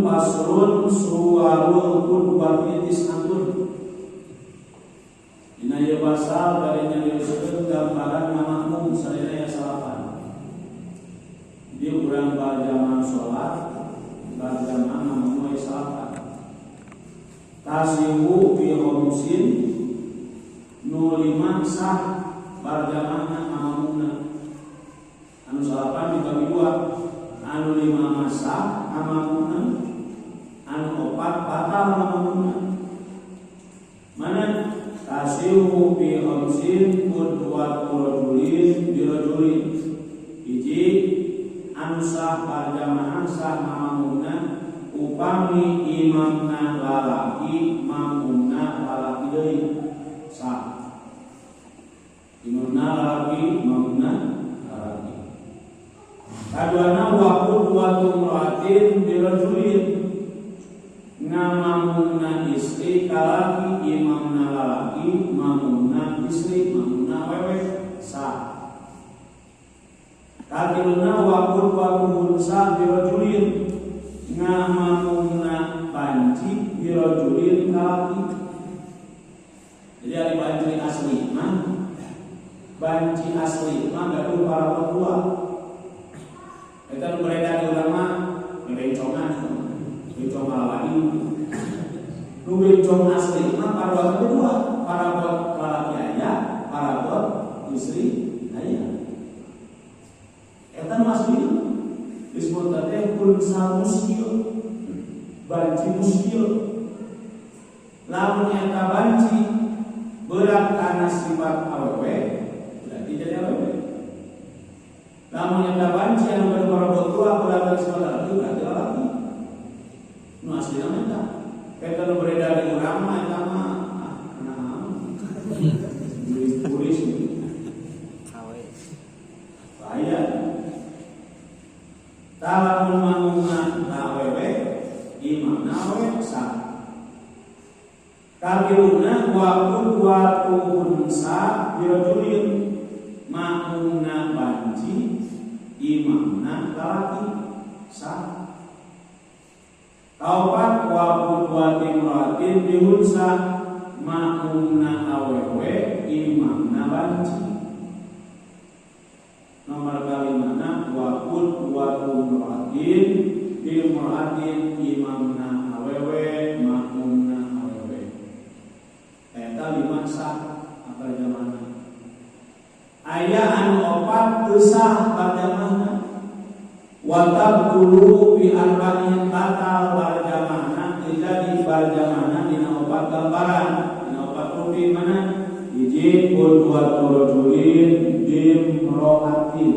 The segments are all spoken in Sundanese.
Faslun suwarul qudwati tis'atun. Dina ieu pasal bari nyarioskeun gambaran ngamakmum sadaya aya salapan. Jadi urang berjamaah salat, berjamaah ngamakmum aya salapan. Tasihu fi khamsin nu lima sah berjamaah ngamakmumna. Anu salapan dibagi dua, anu lima masa ngamakmumna, anu opat batal ngamakmumna. Mana tasihu fi khamsin qudwatu rajulin bi rajulin. Hiji anu sah berjamaah sah ngamakmumna upami imamna lalaki makmumna lalaki deui sah. Imamna lalaki makmumna lalaki. Kaduana wa qudwatu imra'atin bi rajulin. Ngamamumna istri kalaki imamna lalaki mamumna istri mamumna awewe sah. Katiluna wa qudwatu unsa bi rajulin. Ngamamumna banci bi rajulin kalaki. Jadi ari banci asli mah, banci asli mah gaduh parabot dua. Eta nu beredar di urang mah bebencongan, bencong malawadi. Nu bencong asli mah parabot dua, parabot lalaki aya, parabot istri aya. Eta nu asli disebut teh kunsa muskil, banci muskil. Lamun eta banci berat karena sifat awewe, berarti jadi awewe. Lamun eta banci anu gaduh parabot dua berat karena sifat lalaki, berarti lalaki. Nu aslina mah eta. Eta nu beredar di urang mah eta mah ah naon. Turis bahaya. Lamun makmumna awewe, imamna awewe sah. Katiluna wa qudwatu unsa bi rajulin. Makmumna banci, imamna lalaki sah. Kaopat wa qudwati imra'atin bi unsa. Makmumna awewe, imamna banci. Nomor kalimana wa qudwatu imra'atin bi imra'atin, imamna awewe, makmumna awewe. Eta lima sah barjamaahna. Aya anu opat teu sah barjamaahna. Wa tabtulu bi arba'in, batal barjamaahna teu jadi barjamaahna dina opat gambaran, dina opat rupi. Mana? Hiji qudwatu rajulin bimro'atin.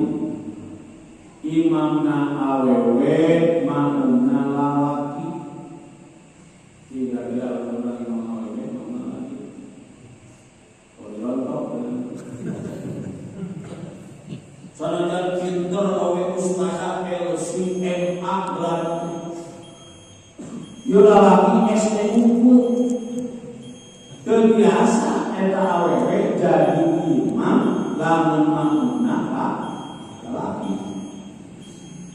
Imamna awewe, makmumna lalaki. Kira-kira lamun imam awewe, makmumna lalaki. Oh, dirontok. Sanajan pinter awe ustazah LC MA gelar. Yo lalaki ST unggul. Teu biasa eta awewe jadi imam lamun makmumna lalaki.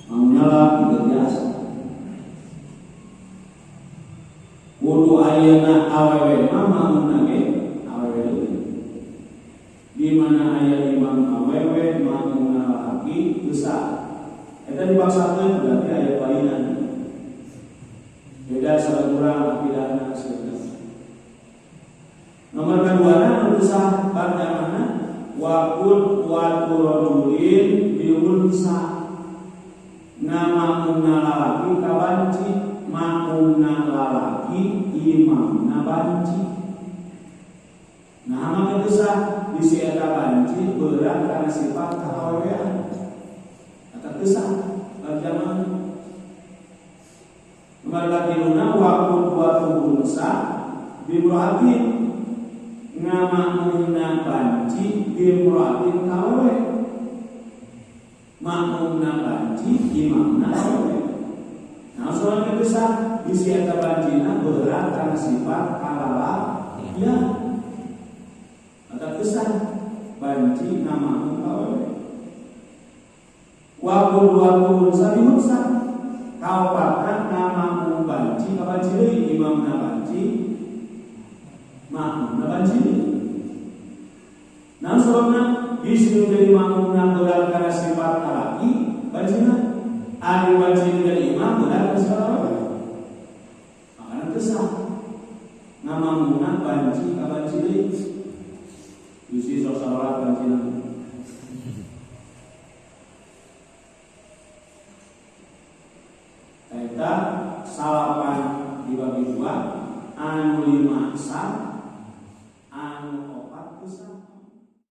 Makmumna lalaki teu biasa. Kudu ayeuna awewe mah makmumna ge awewe deui. Di mana aya imam awewe makmumna lalaki teu sah. Eta dipaksakeun berarti aya palinan. Beda salah kurang akidahna sebenarnya. Nomor kaduana anu teu sah barjamaahna wa qudwatu rajulin bi unsa. Ngamakmumna lalaki ka banci, makmumna lalaki imamna banci. Nah, maka teu sah bisi eta banci berat karena sifat kaawewean. Eta teu sah barjamaahna. Nomor katiluna wa qudwatu unsa bi imra'atin. Ngamakmumna banci bi imra'atin ka awewe. Makmumna banci imamna awewe. Nah, soalnya teu sah bisi eta bancina berat karena sifat kalalakian. Eta teu sah banci ngamakmum ka awewe. Wa qudwatu unsa bi unsa. Kaopatna ngamakmum Makmumna banci. Nah, sebabna bisi nu jadi makmumna berat karena sifat lalaki, bancina. Ari banci nu jadi imam berat karena sifat awewe. Makana teu sah. Ngamakmumna banci ka banci deui. Bisi sok salat bancina. Eta 9 dibagi 2, anu 5 sah,